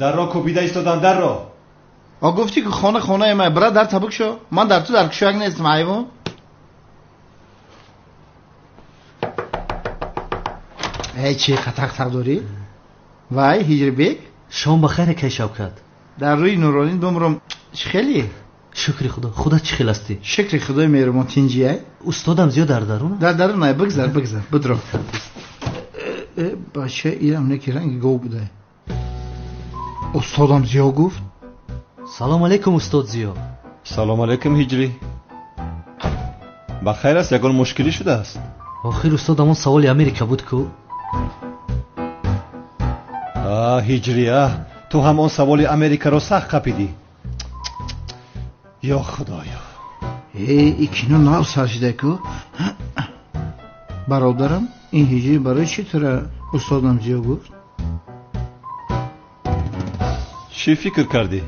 Дарро кӯбида истоданд, дарро. А гуфтӣ ки хона хонаи ман, бира дар табук шо. Ман дар ту дар кушояк нестам, ҳайвон. Эй, чӣ қатақ-тақ дорӣ? Вай, Ҳиҷрибек? Шом ба хайр, акай Шавкат. Дар рӯи Нуролин бимрам, чӣ хеле? Шукри Худо. Худат чӣ хел ҳастӣ? Шукри Худои меҳрубон, тинҷиай? Устодам зиёд дар дарун? Дар дарун ай, бигзар, бигзар, бидро. Бача, ирам неки ранги гов будай. Устодам Зиё гуфт. Салом алейкум, устод Зиё. Салом алейкум, Ҳиҷрӣ. Ба хайр аст, ягон мушкилӣ шудааст? Охир устод, ҳамон саволи Америка буд ку? А, Ҳиҷрӣ, а, ту ҳам он саволи Америкаро сахт қапидӣ. Ё Худоё. Э, и кино нав сар шуда ку? Бародарам, ин Ҳиҷрӣ барои чӣ тура устодам Зиё гуфт? Чӣ фикр кардӣ?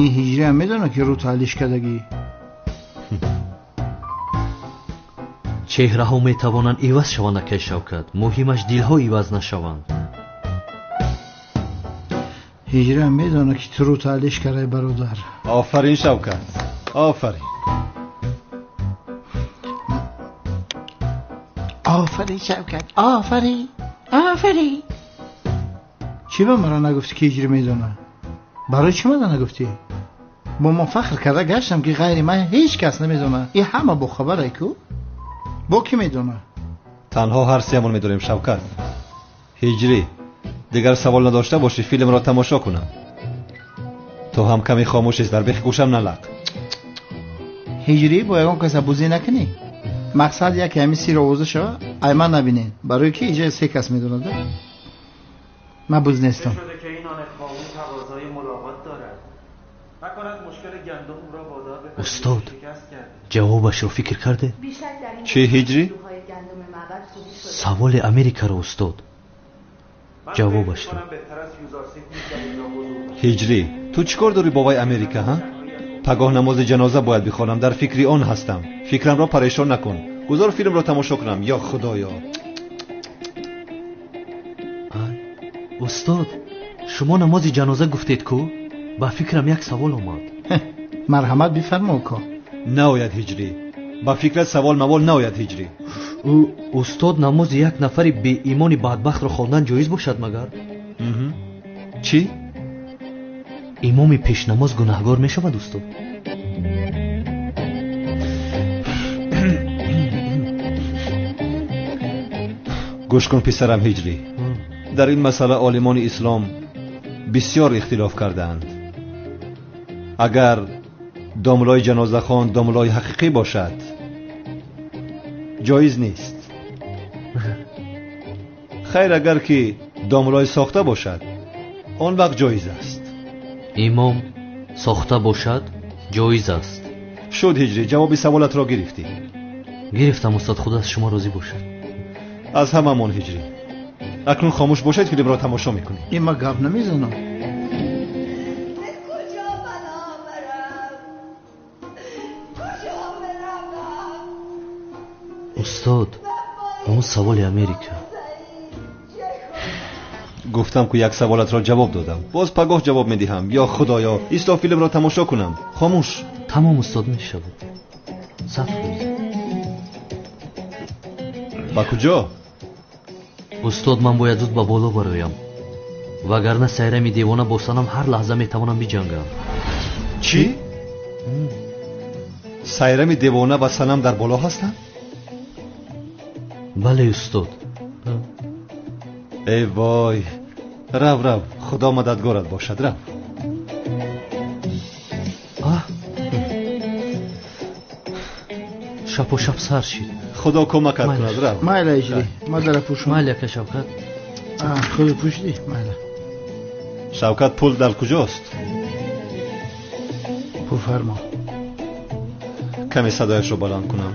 Ин ҳиҷриам медонад, ки рӯ таълиш кардагӣ. Чеҳраҳо метавонанд иваз шаванд, акай Шавкат, муҳимаш дилҳо иваз нашаванд. Ҳиҷриам медонад, ки ту рӯ таълиш кардай, бародар. Офарин, Шавкат, офарин. Офарин, Шавкат, офарин, офарин. Чӣ ба маро нагуфтӣ, ки ҳиҷрӣ медонад? Барои чӣ мана нагуфтӣ? Бо ман фахр карда гаштам, ки ғайри ман ҳеҷ кас намедонад. И ҳама бохабарай ку? Бо кӣ медонад? Танҳо ҳар сеамон медонем, Шавкат. Ҳиҷрӣ, дигар савол надошта бошӣ, филмро тамошо кунам. Ту ҳам каме хомӯш ист, дар бехи гӯшам налақ. Ҳиҷрӣ, бо ягон каса бузӣ накунӣ. Мақсад яке ҳамин сир овоза шава, ай ман набинен. Барои ки иҷа се кас медонад. Ман буз нестам. Устод, ҷавобашро фикр карде? Чӣ, Ҳиҷрӣ? Саволи Америкаро, устод, ҷавобашро. Ҳиҷрӣ, ту чӣ кор дорӣ бо вай Америка, ҳа? Пагоҳ намози ҷаноза бояд бихонам, дар фикри он ҳастам. Фикрамро парешон накун. Гузор филмро тамошо кунам. Ё Худоё. Ай, устод, шумо намози ҷаноза гуфтед ку? Ба фикрам як савол омад. Марҳамат, бифармо, уко. Наояд, Ҳиҷрӣ. Ба фикрат савол мавол наояд, Ҳиҷрӣ. Устод, намози як нафари беимони бадбахтро хондан ҷоиз бошад магар? Чӣ? Имоми пешнамоз гунаҳгор мешавад, устод? Гӯш кун, писарам Ҳиҷрӣ. Дар ин масъала олимони ислом бисёр ихтилоф кардаанд. Агар домлои ҷанозахон домлои ҳақиқӣ бошад, ҷоиз нест. Хайр, агар ки домлои сохта бошад, он вақт ҷоиз аст. Имом сохта бошад, ҷоиз аст. Шуд, Ҳиҷрӣ, ҷавоби саволатро гирифтӣ. Гирифтам, устод, Худо аз шумо розӣ бошад. Аз ҳамамон, Ҳиҷрӣ. Акнун хомӯш бошед, филмро тамошо мекунем. Ин ма гап намезанам. Устод, ҳамон саволи Америка. Гуфтам ку, як саволатро ҷавоб додам, боз пагоҳ ҷавоб медиҳам. Ё Худоё, исто, филмро тамошо кунам. Хомӯш. Тамом, устод, мешавад. 100%. Ба куҷо? Устод, ман бояд зуд ба боло бароям, вагарна Сайрами девона бо Санам ҳар лаҳза метавонам биҷангам. Чӣ? Сайрами девона ва Санам дар боло ҳастанд? Бале, устод. Эй вой, рав, рав, Худо мададгорат бошад, рав. Аҳ, шапо шап сар шид. Худо кӯмакат кунад, рав. Майла, Ҳиҷрӣ, ма дара пӯшам. Майли, ака Шавкат. Худи пӯшидӣ, майла. Шавкат, пул дар куҷост? Пул фармо. Каме садояшро баланд кунам.